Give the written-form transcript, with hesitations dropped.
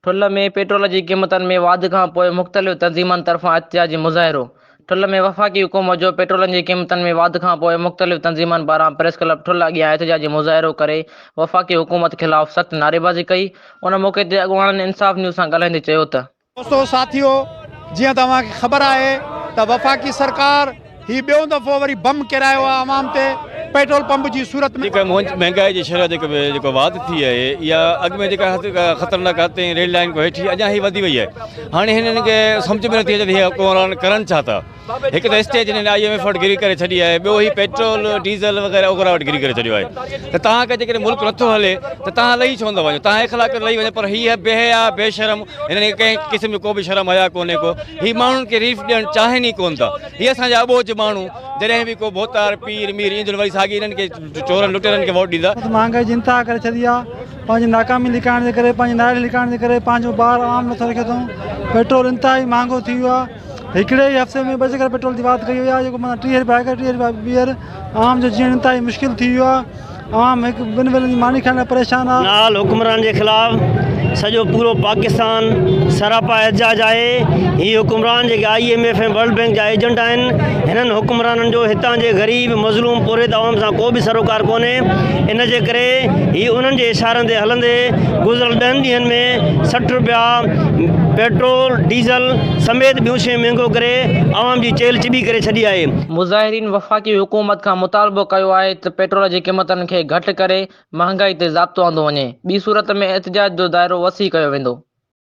ٺل ۾ petrol جي قيمتن ۾ واڌ کان پوء مختلف تنظيمن طرفان احتجاجي مظاهرو، ٺل ۾ وفاقي حڪومت جو پيٽرولن جي قيمتن ۾ واڌ کان پوء مختلف تنظيمن پاران پريس ڪلب ٺل اڳيان احتجاجي مظاهرو ڪري وفاقي حڪومت خلاف سخت نعريبازي ڪئي، ان موقعي تي اڳواڻن انصاف نيوز سان ڳالهائيندي چيو ته. دوستو ساٿيو جيئن ته اوهان کي خبر آهي ته وفاقي سرڪار هي ٻيون دفعو وري بم ڪيرايو آهي عوام تي پيٽرول پمپ جي صورت ۾. جيڪا مهنگائي جي شرح جيڪا جيڪا واڌ ٿي آهي اها اڳ ۾ جيڪا خطرناڪ حد تائين ريڊ لائين کان هيٺ هئي اڃا هي وڌي وئي آهي هاڻي هنن کي سمجهه ۾ نٿي اچي ته هي حڪمران ڪرن ڇا ٿا هڪ ته اسٽيج هنن I M F وٽ گري ڪري ڇڏي آهي ٻيو هي پيٽرول ڊيزل وغيره اوگرا وٽ گري ڪري ڇڏيو آهي ته توهان کي جيڪڏهن ملڪ نٿو هلي ته توهان لهي ڇو نٿا وڃو توهان اخلاق لهي وڃو پر هي بي حيا بي شرم هنن کي ڪنهن قسم جو ڪو به شرم حيا ڪونهي ڪو هي ماڻهن کي ريف ڏيڻ چاهين ئي ڪونه ٿا هي اسان جا اٻوجهه ماڻهو جڏهن به ڪو ڀوتار پير مير ايندن وري ساڳي هنن کي چورن لٽيرن کي ووٽ ڏيندا. مهانگائي جي انتها ڪري ڇڏي آ پنهنجي ناڪامي لڪائڻ جي ڪري پنهنجي نااهلي لڪائڻ جي ڪري پنهنجو بار عوام مٿان رکيو اٿئون پيٽرول انتهائي مهانگو ٿي ويو آ هڪڙي ئي هفتي ۾ ٻه چڪر پيٽرول جي واڌ ڪئي وئي آهي جيڪو معنيٰ 30 رپيا هڪ 30 رپيا ٻيهر عوام جو جيئڻ انتهائي مشڪل ٿي ويو آهي عوام هڪ ٻن ويلن جي ماني کائڻ لاء پريشان آهي. نااهل حڪمران جي خلاف سڄو پورو پاڪستان سراپا احتجاج آهي هي حڪمران جيڪي I M F ۽ world bank جا ايجنٽ آهن هنن حڪمرانن جو هتان جي غريب مظلوم پورهيت عوام سان ڪو به سروڪار ڪونهي ان جي ڪري هي انهن جي اشارن تي هلندي گذريل ڏهن ڏينهن ۾ 60 رپيا پيٽرول ڊيزل سميت ٻيون شيون مهنگو ڪري عوام جي چيلهه چٻي ڪري ڇڏي آهي. مظاهرين وفاقي حڪومت کان مطالبو ڪيو آهي ته پيٽرول جي قيمتن کي گهٽ ڪري مهانگائي تي ضابطو آندو وڃي، ٻي صورت ۾ احتجاج جو دائرو وسيع ڪيو ويندو.